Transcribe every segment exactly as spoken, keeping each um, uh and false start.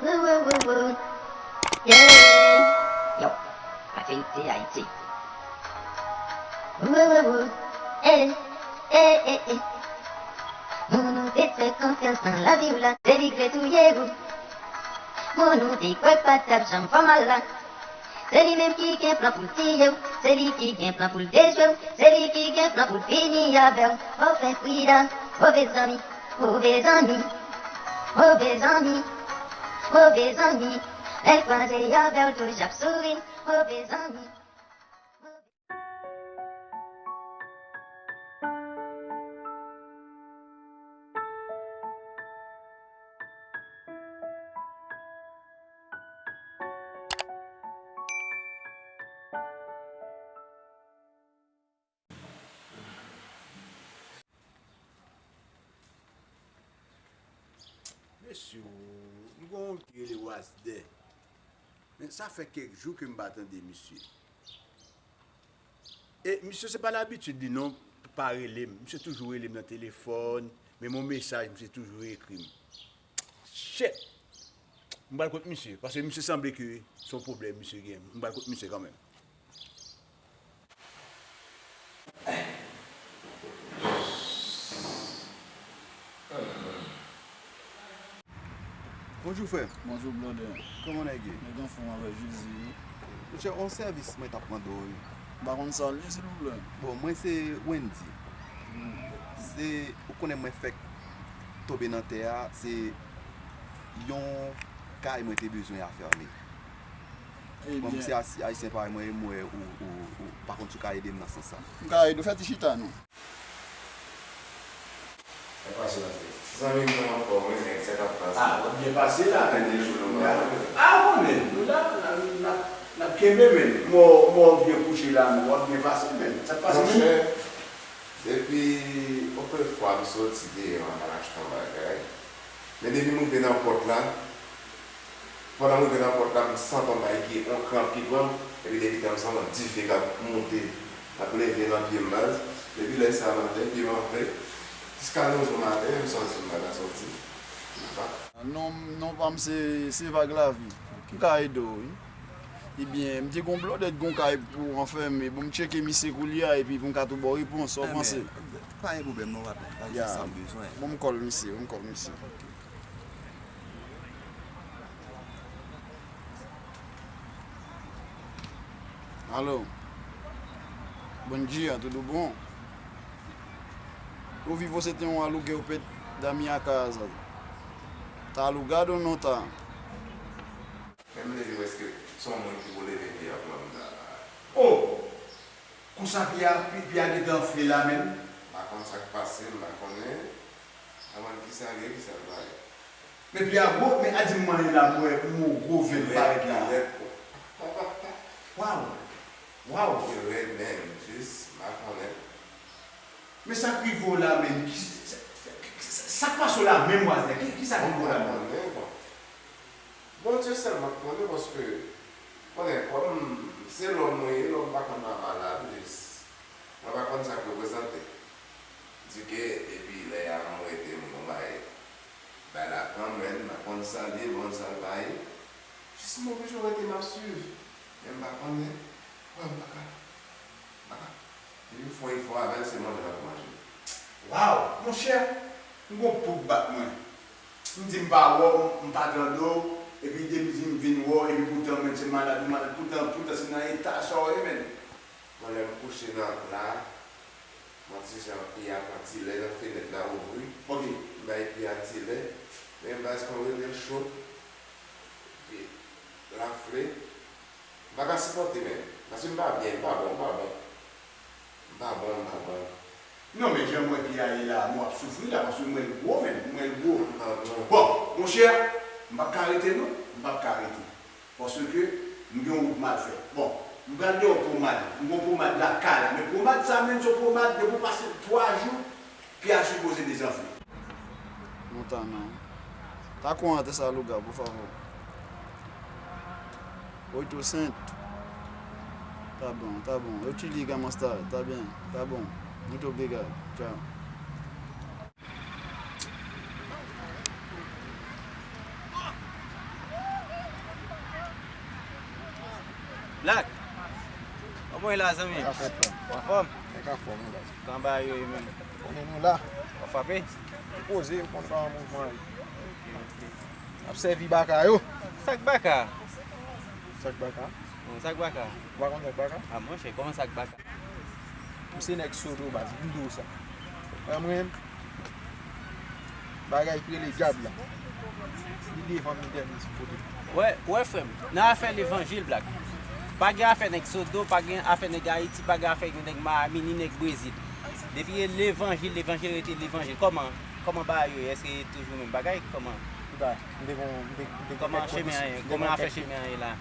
Wou, wou, wou, wou. Yeah. Yo, Ayiti, Ayiti. Wou, wou, wou. Eh, eh, eh, eh. Moun ou te fè konfyans nan lavi w la, se li k retouye w. Moun ou te kwè pa t ap janm fè w mal la, se li menm ki gen plan pou l tiye w, se li ki gen plan pou l detwi w, se li ki gen plan pou l fini avè w. Ou fè frida, move zanmi, move zanmi, move zanmi, move zanmi. Lè l kwaze avè w, toujou ap souri, move zanmi. Mesye, m gen yon ki rele Wasdè. Men sa fè kèk jou ke m pa tande misye. E misye se pa labitid li non, pa rele m. Misye toujou rele m nan telefòn, men m yon mesaj, misye toujou ekri m. Shit! M pral kot misye, paske misye sanble ke se yon pwoblèm misye gen. M pral kot misye kanmenm. Bonjou, frè. Bonjou, blòdè. Kòman nèg ye? Nèg anfòm avèk Jezi, wi. Monchè, yon sèvis mwen t ap mande w, wi. M pa konn sa l ye, silvouplè. Bon, mwen se Wendy. Hmm. Se, ou konnen mwen fèk tonbe nan tè a, se yon kay mwen te bezwen afème. Bon, ebyen, misye asi-, ayisyen parèy mwen, e m wè ou, ou, ou, ou pa konn si w ka ede m nan sans sa. M ka ede w, fè ti chita, non. Sa k pase, Matye? Zanmi m nan anfòm, wi, men sa k ap pase? Ah, w ap byen pase la, men. Gen de jou nou pa wè. Ah, konnen, nou la, n ap, n ap, n ap kenbe, men. Mò, mò byen kouche la, men w ap byen pase, men. Sa k pase, men? Monchè, depi yon pil fwa m soti deyò, m al achte yon bagay. Men depi m rive nan pòt la, pandan m rive nan pòt la, m santi yon bagay ki, yon kranp ki pran m, epi depi tan m santi yon dife k ap monte, k ap leve nan pye m, baz. Depi lè sa a maten, pye m anfle. Jiska nòt jou maten, m sòti, m pa ka sòti. M pa. Non, non pa m se, se Vag Lavi. M ka ede w, wi. Ebyen, m te gon blòdè t gon kay pou anfème. Bon, m tcheke misye koulye a, epi pou m ka tou ba w repons. Sa w panse? Pa gen pwoblèm, non, patnè. Pa gen sa m bezwen. Bon, m call misye, bon, m call misye. Alô? Bom dia, tudo bom? Ouvi você tem um aluguel perto da minha casa. Tá alugado ou não tá? Menm leve prèske se yon moun ki pou leve pye a pou l ap la. Oh! Konsa pye a, pye, pye a gentan anfle la menm. M pa konn sa k pase, m pa konnen. Avan kisa gen, kisa l pa gen. Men pye a gwo, men a di m manyen la, m wè yon gwo venn parèt la. Rèd, rèd, rèd. Waw! Waw! Li rèd menm, jis, m pa konnen. Men sa k rive w la menm, ki, sa, sa, sa k pase w la menm, Wazlè? Ki, kisa k rive w la menm? M pa konnen, bon. Bondye sèlman k konnen, paske, konnen, kòm se lòm mwen ye, lòm pa konn pa malad, jis, mwen pa konn sa k reprezante. Di ke, epi lè a, mwen rete, m gon bagay, bay la granmèn, m pa konn sa l ye, m pa konn sa l pa ye. Jis mwen toujou rete, m ap swiv. Men m pa konnen, wè, m pa ka, m pa ka. Depi m fè yon efò avè l, se manje l ap manje. Waw, monchè, m gon pou k bat mwen. M di m pa wè w, m pa tande w, epi depi m di m vin wè w, epi poutan, men se malad, ou malad, poutan, poutan se nan eta sa w ye, men. Mwen, lè m kouche nan pla, m wè ti jan pye a pran ti lè nan fenèt la ouvri. Ok. M bay pye a ti lè, men baz, kòm rete l cho, epi l anfle. M pa ka sipòte, men. Paske m pa byen, m pa bon, m pa bon. M pa bon, m pa bon. Non, men jan m wè pye a ye la, mwen ap soufri la, paske m wè l gwo, men, m wè l gwo. M pa bon. Bon, monchè, m p ap ka rete, non, m p ap ka rete. Paske m gen yon wout m al fè. Bon, m pral gen yon pomad, m gen yon pomad lakay la, men pomad sa menm, se yon pomad, depi w pase twa jou, pye a sipoze dezanfle. Montana. Tá com essa aluga, por favor? Oito cento. Tá bom, tá bom. Eu te ligo mais tarde, tá bem? Tá bom. Muito obrigado. Tchau. Black, kòman w ye la, zanmi? Sa fèt, frè m. Anfòm? Nèg anfòm, wi, baz. Kòman bagay yo ye menm? Konnen nou la. W ap frape? M poze, m konn kòman mouvman ye. Ok, ok. M ap sèvi baka yo. Sa k baka? Sa k baka? Bon, sa k baka? Ou pa konn sa k baka? A, monchè, kòman sa k baka? M se nèg Sodo, baz, m di w sa. Wè mwen, bagay ki rele dyab la, li devan m, li dèyè m, li sou kote. Wè, wè, frè m, nan afè levanjil, Black, pa gen afè nèg Sodo, pa gen afè nèg Ayiti, pa gen afè nèg Miami, ni nèg Brezil. Depi e levanjil, levanjil rete levanjil. Kòman, kòman bagay yo ye? Èske e toujou menm bagay? Kòman? M ta, m te gon, m te, m te gen kèk kondisyon. Kòman chemen an ye? Kòman afè chemen an ye la?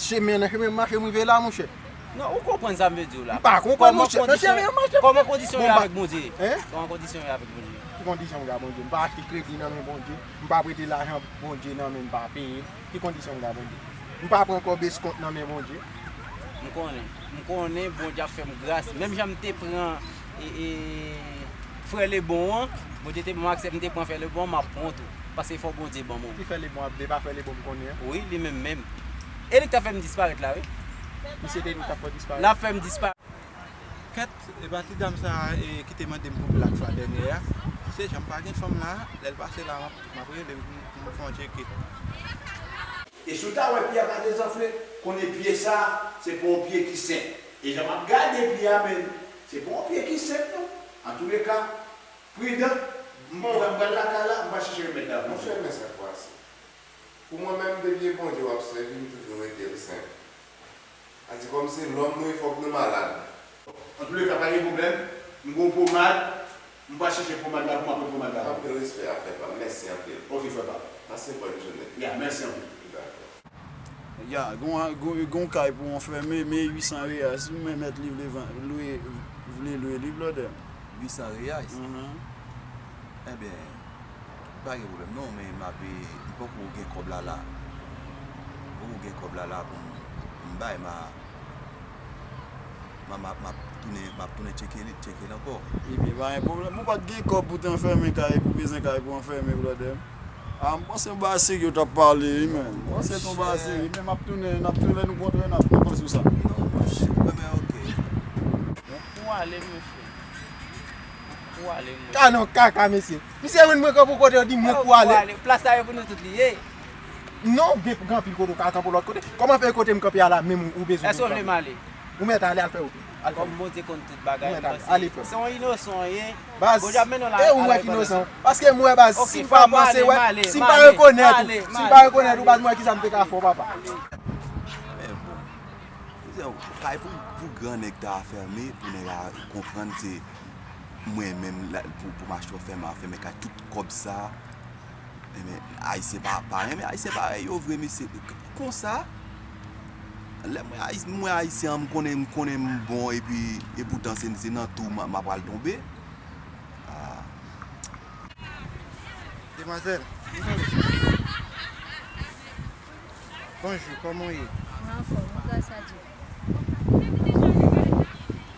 Chemen nan, chemen m mache, m rive la, monchè. Non, ou konprann sa m vle di w la? M pa konprann, monchè. Nan chemen an mache, kòman kondisyon yo avèk Bondye? Hein? Kòman kondisyon yo avèk Bondye? Ki kondisyon m gen ak Bondye? M pa achte kredi nan men Bondye. M pa prete lajan Bondye nan men m pa peye. Ki kondisyon m gen ak Bondye? M pa pran kòb eskont nan men Bondye. M konnen. M konnen Bondye ap fè m gras. Menm jan m te pran, e, e, frè Lebon an, Bondye te ban m aksè pou m te pran frè Lebon an, m ap pran w tou. Paske fò Bondye ban m ou. Ki frè Lebon ap, de pa frè Lebon m konnen an? Wi, li menm menm. E li k t ap fè m disparèt la, wi. Misye te di l t ap fè w disparèt? L ap fè m disparèt. Kèt, e pa ti dam sa a, e, ki te mande m pou Black fwa dènyè a. Se jan m pa gen fanm la, lè l pase la, m ap, m ap rele l pou m, pou m fè yon tcheke. E si w ta wè pye a pa dezanfle, konnen pye sa a, se pa yon pye ki senp. E jan m ap gade pye a, men, se pa yon pye ki senp, non. Antouleka, pridan, m wè m pral lakay la, m pral chèche remèd la pou ou. Monchè, men sa k pase. Pou mwen menm, depi e Bondye w ap sèvi, m toujou rete l senp. Sa di kòm se lòm nou ye, fòk nou malad. Antouleka, pa gen pwoblèm. M gen yon pomad. M pral chèche pomad la pou m ap pran pomad la. Anpil respè a frè pa m. Mèsi anpil. Ok, frè pa m. Pase bòn jounen. Ya, mèsi anpil. Dakò. Ya, gon, gon, gon kay pou anfèmen, men uit san reyal. Si w mèt li vle van-, lwe, vle lwe li, blòdè. Uit san reyal? Mhm. Enben, pa gen pwoblèm non, men m ap, m poko gen kòb la la. M poko gen kòb la la pou m, m bay, m a, m a, m ap, m ap tounen, m ap tounen tcheke li, tcheke l ankò. Ebyen, pa gen pwoblèm. Ou pa t gen kòb pou te anfèmen kay, pou bezwen kay pou anfèmen, blòdè. A, m panse yon bagay serye w t ap pale, wi, men. M panse se yon bagay serye, men m ap tounen, n ap tounen, lè nou kontre, n ap, n ap panse sa. Non, monchè, men, ok. Ou ale, monchè. Ou ale, monchè. Ka non, kaka, mesye. Misye vin mwen kanpe kote yo di mwen pou ale. Plas la yo pou nou tout li ye. Non, gen, gen anpil kote ou ka kanpe lòt kote. Kòman fè kote m kanpe a la, menm ou, ou bezwen vin kanpe? Èske w vle m ale? Ou mèt ale, al fè wout ou. Al fè wout ou. Kòm Bondye konn tout bagay, m panse se yon inosan w ye. Baz, Bondye ap mennen w la. E ou m wè ki inosan. Paske m wè, baz, si m pa panse, wè, si m pa rekonèt ou, si m pa rekonèt ou, baz, m wè kisa m te ka fè w, papa. Men bon, se kay pou, pou gran nèg ta fèmen, pou nèg la konprann se mwen menm la, pou, pou m achte fèmen, fèmen kay, tout kòb sa. Enben, Ayisyen pa, pa renmen Ayisyen parèy yo vre, mesye. Konsa, lè mwen Ayis-, mwen Ayisyen an, m konnen, m konnen m bon, epi, epoutan se, se nan tou m, m ap pral tonbe. Ah. Demwazèl, bonjou, kòman w ye? Mwen anfòm, wi, gras a Dye.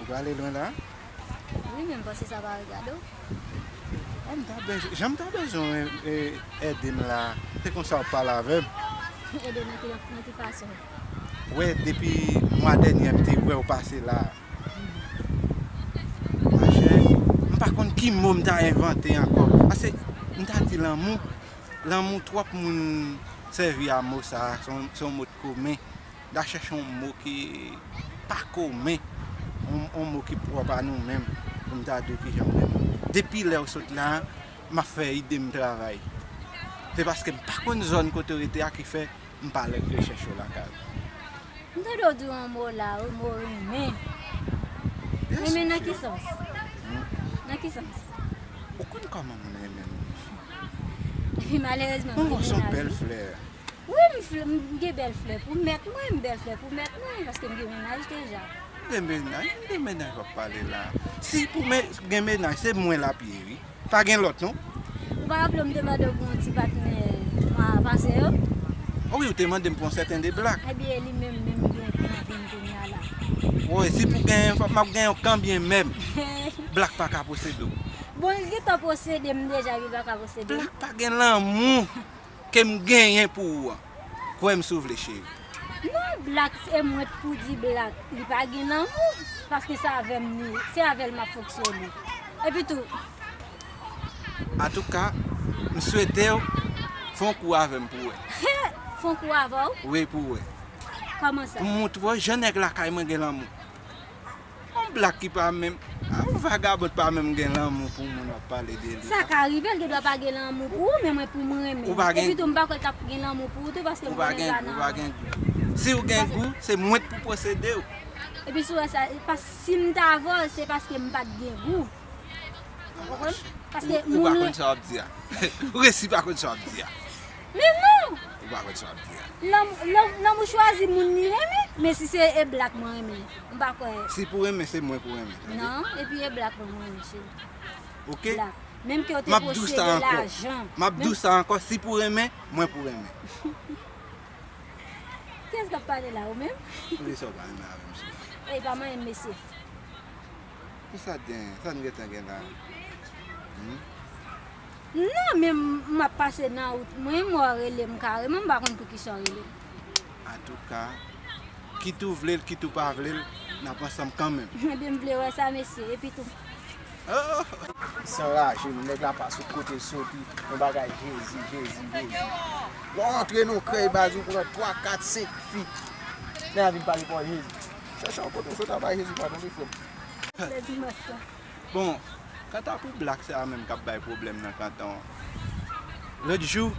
Ou prale lwen la? Wi, men m panse sa pa regade w. Oh, m ta bezwen, jan m ta bezwen, e, ede m la, se konsa w ap pale avè m. Ede w nan ki, nan ki fason? Wè, depi mwa dènye m te wè w pase la. Machè, m pa konn ki mo m ta envante ankò. Paske m ta di lanmou, lanmou twòp moun sèvi a mo sa a, se yon, se yon mo t komen. M ta chèche yon mo ki pa komen, yon, yon mo ki pwòp a nou menm, pou m ta di w kijan m renmen w. Depi lè w sot la, m ap fè ide m travay. Se paske m pa konn zòn kote w rete a ki fè m pa al rechèche w lakay ou. M tande w di yon mo la, yon mo renmen. Renmen nan ki sans? Hmm? Nan ki sans? Ou konn kòman moun renmen m? Epi malerezman, m gen mennaj, wi. Ou wè se yon bèl flè. Wi, m fl-, m gen bèl flè pou mèt mwen, m bèl flè pou mèt mwen, paske m gen mennaj deja. M gen mennaj, m gen mennaj w ap pale la. Si pou men-, gen mennaj, se mwen l ap ye, wi. Pa gen lòt, non. Ou pa raple w m te mande w pou yon ti patnè mwa pase yo? O wi, ou te mande m pou yon sèten de Black. Ebyen, e li menm, menm m gen pou m ap vin kounye a la. Woy, si pou gen, fòk m ap gen yon kanbyen menm. Black pa ka posede w. Bon, li gentan posede m deja, li pa ka posede m. Black pa gen lanmou ke m genyen pou ou an. Kwè m si w vle, cheri. Non, Black, se mwen pou di Black, li pa gen lanmou, paske se avè m li, se avè l m ap fonksyone. Epi tou, Antouka, m swete w fè yon kou avè m pou wè. Fè yon kou avè w? Wi, pou wè. Kòman sa? Pou m montre w jan nèg lakay mwen gen lanmou. Yon Black ki pa menm, a, yon vagabon pa menm gen lanmou pou moun w ap pale de li. Sa ka rive, l gen dwa pa gen lanmou pou ou, men mwen pou mwen renmen. Ou pa gen Epi tou, m pa kwè l t ap gen lanmou pou ou tou, paske Ou m pa konnen gen sa gou, ou nan pa gen gou. Si w gen gou, se mwen k pou posede w. Epi si w wè sa, pa, si m ta avè w, se paske m pa t gen gou. Ou konprann? Paske Ou pa moun konn sa w ap di a. Ou resi pa konn sa w ap di a. Men non! Ou pa konn sa w ap di a. Lanm- lanm- Lanmou chwazi moun li renmen, men si se e Black mwen renmen, m pa kwè. Si pou renmen, se mwen pou renmen. Non, epi e Black mwen renmen, cheri. Oke? Black. Menm ke w te M ap di w sa posede ankò. lajan. M ap di w sa ankò, si pou renmen, mwen pou renmen. Kiyès k ap pale la, ou menm? Poukisa w pa renmen avè m, cheri? Ey, pa manyen m, mesye. Kisa t gen? Sa n gentan gen la? Hmm? Non, men m ap pase nan wout mwen, m wè w rele m kareman, m pa konn poukisa w rele m. Antouka, kit ou vle l, kit ou pa vle l, n ap ansanm kanmenm. Ebyen, m vle wè sa, mesye, epi tou. Oh! Misye anraje, nou nèg la pa sot kote l soti, yon bagay Jezi, Jezi, Jezi. Lè w antre nan yon krèy baz, ou pran twa, kat, senk fi. Nèg la vin pale pou Jezi. Chèche yon kote w sot a bay Jezi padon wi frè m. Lè dimanch la. Bon, kanta pou Black, se a menm k ap bay pwoblèm nan kanton an. Lòt jou,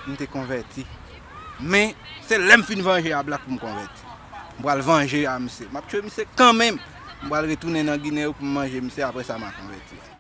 m te konvèti. Men, se lè m fin vanje a Black pou m konvèti. M pral vanje a misye. M ap tchwe misye kanmenm. M pral retounen nan Ginen yo pou m manje misye, apre sa m a konvèti.